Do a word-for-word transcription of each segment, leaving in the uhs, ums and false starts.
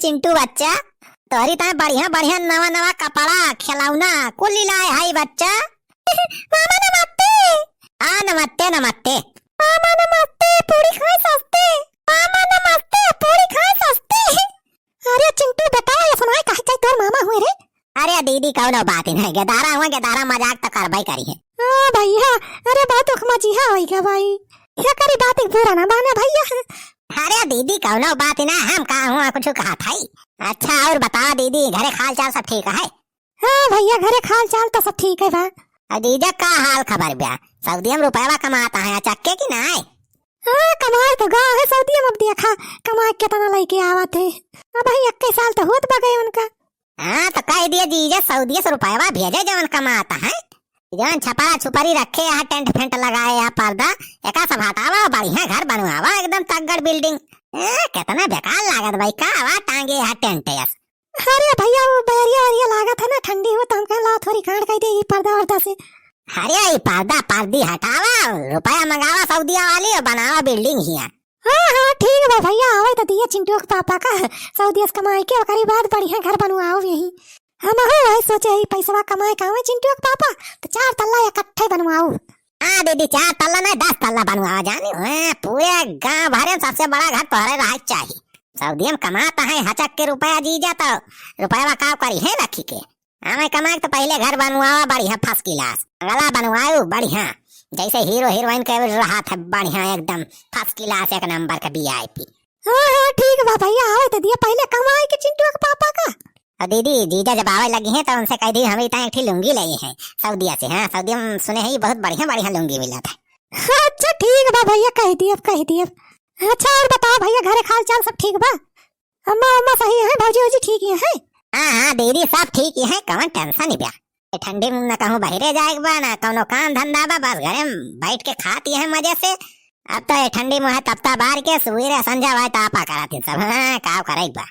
चिंटू बच्चा, तोहरी ताईं बढ़िया बढ़िया नवा नवा कपड़ा, खिलौना, कुल लाए हई बच्चा। मामा नमस्ते। हाँ, नमस्ते, नमस्ते। मामा नमस्ते, पूड़ी खाए सस्ते। मामा नमस्ते, पूड़ी खाए सस्ते। अरे चिंटू बेटा, ये सुनाए काहे जाए तोर मामा हुए रे? अरे दीदी, कौनो बात ही नहीं, गेदारा हुआ, गेदारा मजाक तो करबे करी है। ओ भैया, अरे बहुत उखमा जी हाँ होई गया भाई। ये करी बात एक बुरा ना माने भैया। अरे दीदी, कौनो बात ही ना, हम का हुआ कुछ कहा था ही। अच्छा, और बताओ दीदी, घरे हाल चाल सब ठीक है? हाँ भैया, घरे हाल चाल तो सब ठीक है बा। आ जीजा, का हाल खबर बा? सऊदी में रुपया कमाता है, चक्के की ना है? हाँ, कमाए तो गा है सऊदी में, अब देखा कमाए कितना लेके आवत है। अब भाई इक्कीस साल तो होत बा गए उनका। हाँ, तो कह दिया जीजा, सऊदी से रुपया भेजे जवन कमाता है। जवन छपरा छुपरी रखे है, टेंट फेंट लगाए है, पर्दा, एका सब हटावा, बढ़िया घर बनवावा, एकदम तगड़ building। ए, कितना बेकार लागत भाई, का आवा टांगे है टेंट यस। अरे भैया, वो बैरिया वैरिया लागत है ना, ठंडी हो, तो हम कहे ला थोड़ी कांड कह दे ई पर्दा वर्दा से। अरे ई पर्दा पर्दी हटावा, रुपया मंगावा सऊदिया वाली और बनावा building हिया। हाँ, हाँ, ठीक बा भैया, आवे तो दिया चिंटुआ के पापा का सऊदिया से कमाई के, ओकरी बाद बढ़िया घर बनवाओ यही। हम हो वही सोचे ही पैसवा कमाए का आवे चिंटुआ के पापा, तो चार तल्ला इकट्ठे बनवाओ। हाँ दीदी, चार तल्ला ना, दस तल्ला बनवावा जानी। हाँ, पूरे गांव भरे में सबसे बड़ा घर तोहरे रहे के चाही। सऊदी में कमाता है हचक के रुपया जीजा, तो रुपया का करी है रखी के। हमें कमाए के तो पहले घर बनवावा बढ़िया first class, बंगला बनवाओ बढ़िया, जैसे हीरो हीरोइन के रहत है बढ़िया एकदम first class एक नंबर के VIP। हाँ, हाँ, ठीक बा भैया, आवे तो दिया पहले कमाए के चिंटुआ के पापा का। और दीदी, जीजा जब आवे लगी हैं तो उनसे कह दी, हम इतना एक ठी लुंगी लाई है सऊदिया से। हाँ, सऊदिया में सुने हैं बहुत बढ़िया बढ़िया लुंगी मिला था। अच्छा, ठीक बा भैया, कह दी अब, कह दी अब। अच्छा, और बताओ भैया, घरे हाल चाल सब ठीक बा? अम्मा, अम्मा सही है, भौजी, भौजी ठीक ही है? हाँ, हाँ दीदी, सब ठीक ही है, कौन tension ही बा। ये ठंडी में न कहूँ बहरे जाए के बा, ना कौनो काम धंधा बा, बस घरे में बैठ के खाती है मजे से। अब तो ये ठंडी में है तपता बार के, सुबेरे संझा भाई तापा कराती सब। हाँ, का करे के बा।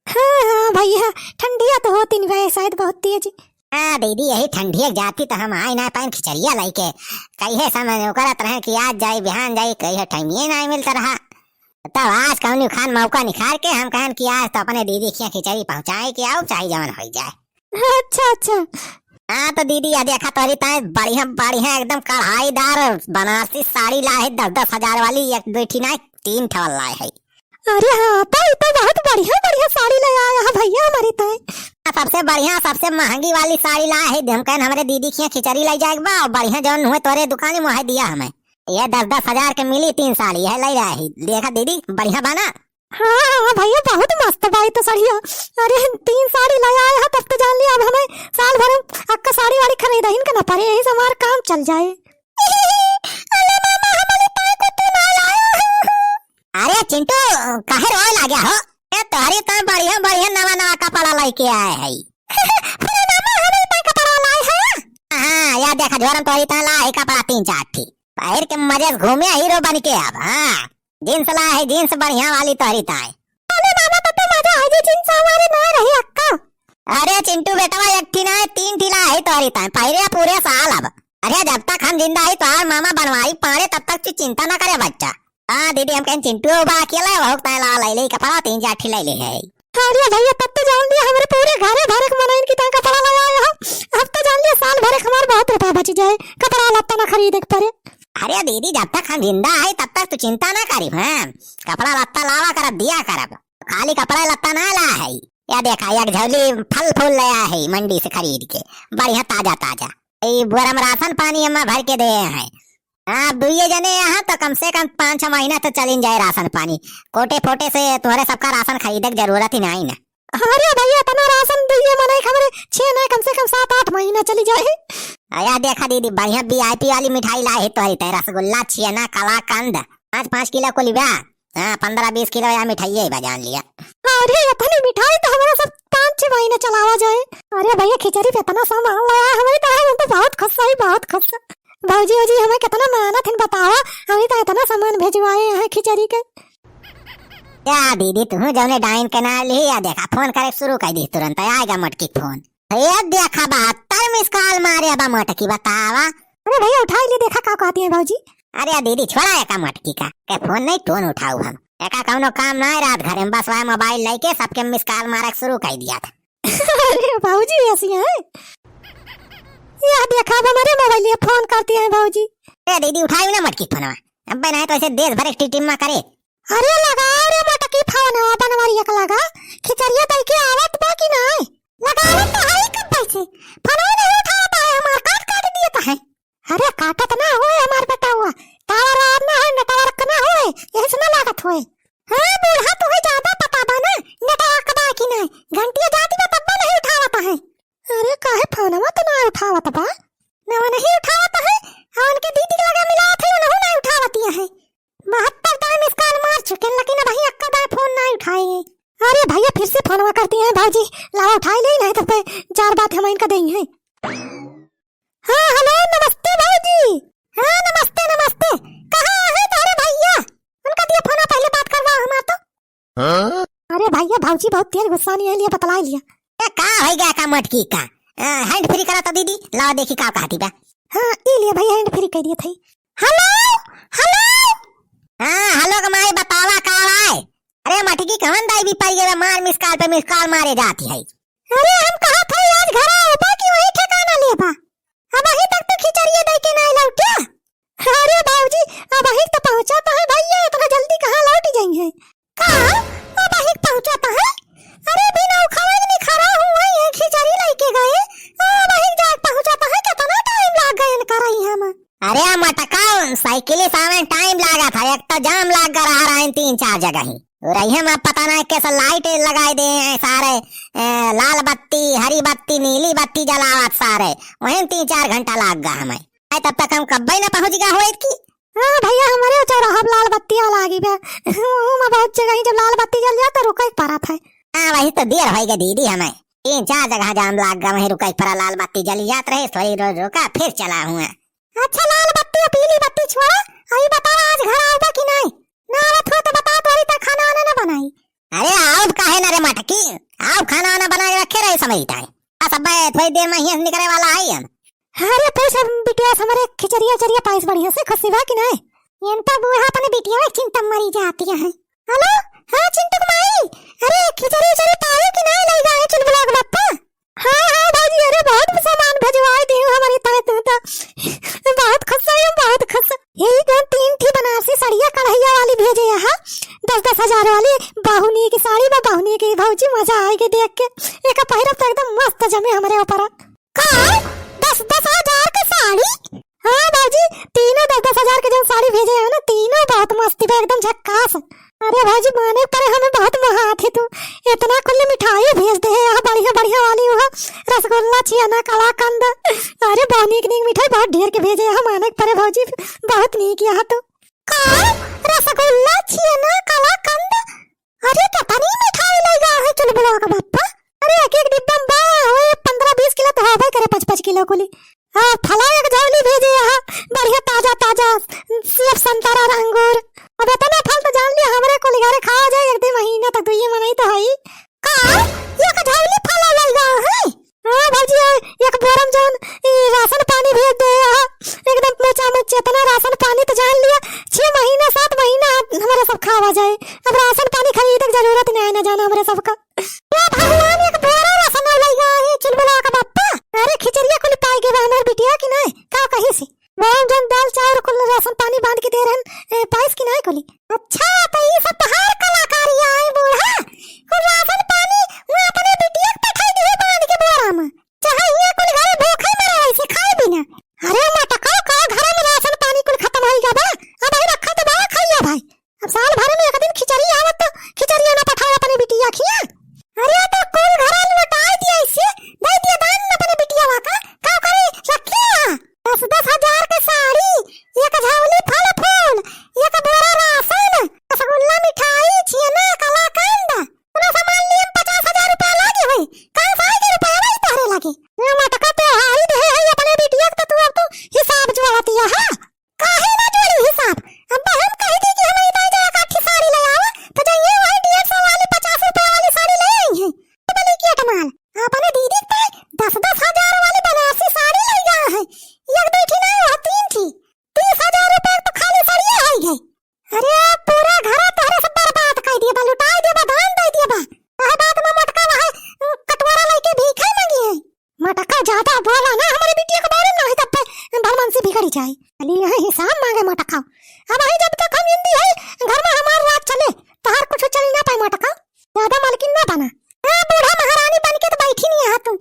हाँ, हाँ भैया, ठंडिया तो होती नहीं भाई, शायद बहुत तेज। हाँ दीदी, यही ठंडिया जाती तो हम आए ना पाइन खिचड़िया लेके। कहिए समय ओकरत रहे कि आज जाई, बिहान जाई, कहिए टाइम ये ना मिलता रहा। तब आज कौनी खान मौका निकाल के हम कहन कि आज तो अपने दीदी के खिचड़ी पहुँचाए के आओ, चाहे जवन हो जाए। अच्छा, अच्छा। हाँ तो दीदी, या देखा तोरी ताई बढ़िया बढ़िया एकदम कढ़ाईदार बनारसी साड़ी ला है, दस दस हजार वाली, एक दो ठी ना, तीन ठो ला है। अरे हाँ, तो ई तो बहुत बढ़िया बढ़िया साड़ी ले आया है भैया हमारी ताई। सबसे बढ़िया, सबसे महंगी वाली साड़ी ला है, हम कहन हमरे दीदी के खिचड़ी ले जाए के बा, और बढ़िया जौन हुए तोरे दुकान में वही दिया हमें। ये दस दस हजार के मिली तीन साड़ी, यह ले रहा है। देखा दीदी, बढ़िया बा ना? हाँ, हाँ, भैया, बहुत मस्त बा ई तो सड़िया। अरे, तीन साड़ी ले आए हो, तब तो जान लिया, अब हमें साल भर में अक्का साड़ी वाड़ी खरीदहिन के न पड़े, यही से हमार काम चल जाए। अरे मामा, हमारी ताई को तू ना लाया है। अरे चिंटू, काहे रोए लाग्या हो? ए, तोहरी तो बढ़िया बढ़िया नवा नवा कपड़ा लेके आए है। अरे मामा, हमारी ताई कपड़ा लाए है? हाँ, या देखा झोरम तोहरी ताई ला है कपड़ा तीन चार ठी। पहिर के मजे से घूमे हीरो बन के अब, हाँ। जींस ला है, जींस बढ़िया वाली तोहरी ताई। अरे मामा, तब तो मजा आ जाए, जींस हमारे ना रही अक्का। अरे चिंटू बेटवा, एक ठी ना है, तीन ठी ला है तोहरी ताई, पहिरे पूरे साल अब। अरे जब तक हम जिंदा है तोहार मामा बनवारी पाड़े, तब तक तू चिंता ना करे बच्चा। हाँ दीदी, हम कहें चिंटू बा अकेला, वहू ताई ला ले ले कपड़ा, तीन चार ठी ले ले है। अरे भैया, तब तो जान लिया हमरे पूरे घरे भरे के मनइन की ताई कपड़ा ले आए हो। अब तो जान लिया साल भरे के हमार बहुत रुपया बच जाए, कपड़ा लत्ता ना खरीदे के पड़े। अरे दीदी, जब तक हम जिंदा है तब तक तू चिंता ना करी, हाँ, कपड़ा लत्ता लावा करब, दिया करब, खाली कपड़ा लत्ता ना ला है। या देखा, एक झोली फल फूल ले आए है मंडी से खरीद के, बढ़िया ताजा ताजा। ई बोरा में राशन पानी अम्मा भर के दे हैं। हाँ, दुइये जने यहाँ तो कम से कम पाँच छह महीना तो चलिन जाए राशन पानी। कोटे फोटे से तुम्हारे सबका राशन खरीदे के जरूरत ही नहीं ना। अरे भैया, इतना राशन दुइये मने हमरे छह ना, कम से कम सात आठ महीना चली जाए। आया देखा दीदी, बढ़िया VIP वाली मिठाई ला है तोहरी ताई, रसगुल्ला, छेना, कलाकंद, पाँच पाँच किलो को लिबा। हाँ, पन्द्रह बीस किलो या मिठाइये बा, जान लिया। अरे, इतनी मिठाई तो हमारा सब पाँच छह महीने चलावा जाए। अरे भैया, खिचड़ी पे इतना सामान लाया है, हमारी तो, हम तो बहुत खुश है, बहुत खुश। भौजी, भौजी हमें कितना मेहनत है, बतावा, हमें तो इतना सामान भेजवाए हैं खिचड़ी के। या दीदी, तू जौने डाइन के ना ली, या देखा, फोन करे शुरू कर दी तुरंत, आएगा मटकी फोन। ए देखा, बहत्तर miss call मारे बा मोटकी, बतावा। अरे भैया, उठाई ले, देखा का कहती है भौजी। अरे दीदी, छोड़ा एका मोटकी का, के फोन नहीं, टोन उठाऊ हम। एका कौनो काम ना है रात घरे में, बस वह मोबाइल लेके सबके मिस कॉल मारक शुरू कर दिया था। अरे भौजी ऐसी है, यह देखा अब हमारे मोबाइल ये फोन करती है भौजी। ए दीदी उठाई ना मटकी फोनवा, अब नहीं तो ऐसे देश भर एक टीम में करे। अरे लगाओ रे मटकी फोनवा बनवारी एक लगा, खिचड़िया दई के आवत बा कि नहीं? लगावत तो है कब से, फोनवा नहीं उठावत है हमार, काट काट दिए तो है। अरे काटत ना होए हमार बेटा हुआ, टावर आर ना है, नेटवर्क ना होए, यही से ना लागत होए। हाँ बूढ़ा तुहे ज्यादा पता बा ना, नेटवर्क बा कि नहीं, घंटिया जाती बा तब नहीं उठावत है। अरे काहे फोनवा तो ना उठावत बा, ना वो नहीं उठावत है, और उनके दीदी के लगा मिलावत है, उनहु ना उठावतिया है। बहत्तर दाई मिस कॉल मार चुके हैं, लेकिन अबही एक्का दाई फोन ना उठाए हैं। अरे भैया फिर से फोनवा करती हैं भौजी, लावा उठाई ले, नहीं तो फिर चार बात हम इनका देंगे। हाँ, हेलो, नमस्ते भौजी। हाँ, नमस्ते, नमस्ते। कहाँ है तोहरे भैया? उनका दिया फोन, पहले बात करवा हमार तो। हाँ? अरे भैया, भौजी बहुत तेज गुस्सा नहीं है, लिए बतला लिया। ए, का हो गया का मटकी का? आ, हैंड फ्री करा तो दीदी, लाओ देखी का कहती बा। हाँ, ई लिए भैया, हैंड फ्री कह दिया था। हेलो, हेलो। हाँ, हेलो के माई बतावा का आए? अरे मटकी कवन दाई भी पाई गया, मार मिस कॉल पे मिस कॉल मारे जाती है। अरे हम कहा था आज घर आउबा कि वही ठिकाना लेबा। अबही तक तो खिचड़िया दे के नाई लौट्या। अरे बाबूजी, अबही तो पहुँचा तो है भैया, इतना जल्दी कहाँ लौट जाइए? का? अबही पहुँचा तो है? अरे बिना उखवे के निखरा हुआ ये खिचड़ी लेके गए, अबही जाके पहुँचा तो है, कितना टाइम लाग गए इनका रही हम। अरे मटकाओ, साइकिल सामने टाइम लागा था, एक तो जाम लाग रहा रहा तीन चार जगह ही। और यही में पता ना कैसे लाइट लगाए दे हैं सारे, ए, लाल बत्ती, हरी बत्ती, नीली बत्ती जलावत सारे, वहीं तीन चार घंटा लाग गा हमें। आए तब तक हम कब्बे ना पहुँच गा होइत की। हाँ भैया, हमारे चौराहा पे लाल बत्ती वाला आगे बा, वहू में बहुत जगह ही जब लाल बत्ती जल जाए तो रुके के पड़त है। हाँ वही तो देर होई गा दीदी, हमें तीन चार जगह जाम लाग गा, वहीं रुके के पड़ा, लाल बत्ती जल जात रहे, थोड़ी देर रुका फिर चला हुआ। अच्छा लाल बत्ती और पीली बत्ती छोड़ा, अभी बताओ आज घर आउबा कि नहीं? ना आवत हो तो बताओ, तोरी तक खाना वाना ना बनाई। अरे आउब काहे ना रे मटकी, आउब खाना वाना बना के रखे रहे समय टाइम। बस अब थोड़ी देर में ही निकले वाला है हम। अरे पूछ अब बिटिया से हमारे खिचड़िया उचड़िया पाइस बढ़िया से खुशी बा कि नहीं? ये तो बूढ़ा अपने बिटिया में चिंता मरी जाती है। हेलो, हाँ चिंटू की माई, अरे खिचड़ी उचड़ी पाए कि नहीं ले गए चुलबुला के बप्पा? हाँ, हाँ, भौजी, अरे, बहुत सामान भेजवाए दिहे हमारी तरह तू तो। बहुत खुश है, बहुत खुश। यही जो तीन ठी बनारसी साड़िया कढ़ैया वाली भेजे यहाँ, दस दस हजार वाली, बहुनी की साड़ी बा, बहुनी की भौजी, मजा आएगी देख के। एक पहिरब तो एकदम मस्त जमे हमारे ऊपर। का? दस दस हजार के साड़ी? हाँ भौजी, तीनों दस दस हजार के जौन साड़ी भेजे है ना, तीनों बहुत मस्त बा, एकदम झक्कास। अरे भौजी, माने परे हमें बहुत मोहात है तू, इतना कुल मिठाई भेज दे है यहाँ, बढ़िया बढ़िया वाली हुआ, रसगुल्ला, छियाना, कलाकंद, अरे बहुत नीक नीक मिठाई बहुत ढेर के भेजे है, माने परे भौजी, बहुत नीक यहाँ तू। का? रसगुल्ला, छियाना, कलाकंद, अरे पता नहीं मिठाई ले गया है चुलबुला का बप्पा। अरे एक एक डिब्बा में बा, ओए पन्द्रह बीस किलो तो होबे करे, पाँच पाँच किलो कुली। हाँ, फला एक झोली भेजे यहाँ, बढ़िया ताजा ताजा सेब, संतरा, अंगूर। अब इतना फल तो जान लिया हमरे कुल घरे खावा जाए एक दो महीना तक, दुइये महीना तो है ही। का? एक झोली फल ले गया है? हाँ भौजी, एक बोरम जौन ई राशन पानी भेज दे यहाँ, एकदम मोचा मोच इतना राशन पानी तो जान लिया, छह महीना सात महीना हमारे सब खावा जाए। अब राशन पानी खरीदे के जरूरत नहीं है ना जाना हमारे सबका। या भगवान, एक बोरा राशन ना लइगा है चुलबुला का बप्पा। अरे खिचड़िया कुल पाई गए बा हमार बिटिया कि नहीं? का कही से? बोरम जौन दाल चाउर कुल राशन पानी बांध के दे रहन, ए, पाइस कि नहीं कुली? अच्छा, तो ई सब तोहार कलाकारी आए बूढ़ा। कुल राशन पानी वो अपने बिटिया के पठाई दिए बांध के बोरा में। चाहे हियाँ कुल घरे भूखे मरे ऐसे खाए बिना। अरे मटका का घर में राशन पानी कुल खत्म होई गया बा। अब ही रखा तो बा खाइया भाई। अब साल भर में एक दिन खिचड़ी आवत तो खिचड़िया ना पठाओ अपने बिटिया खिया। अरे तो कुल घर लुटाई दिया ऐसे, दे दिया दान में अपने बिटिया वा का, का करे रखिया। दस दस हजार के साड़ी, एक झोली फल फूल, एक बोरा राशन, रसगुल्ला, मिठाई, छेना, कलाकंद, पूरा सामान लिए में पचास हजार रुपया लागे होई। कहाँ से आएगी रुपया भाई तोहरे लागे? ये मटका तो हारी दे है अपने बिटिया के, तो तू अब तो हिसाब जोड़तिया है। काहे ना जोड़ी आई। चली यहाँ हिसाब माँगे मोटका। अब आई जब तक हम हिंदी है, घर मा हमार राज चले, तोहार कुछ चली ना पाई मोटका। ज्यादा मालकिन ना बना। हाँ, बूढ़ा महारानी बन के तो बैठी नहीं है तू।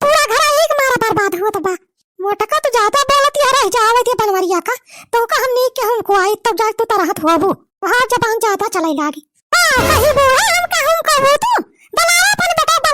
पूरा घर एक मारा बर्बाद हुआ तो बा। मोटका तो ज्यादा बोलत है, रह जावे दे बनवरिया का। तो का हम नीक के हमको आई, तब जाके तू तरहत होबू। हाँ, जबान ज्यादा चलाई लागी। हाँ, कही बूढ़ा, हम का हम कहू तू? बुलावा अपन बेटा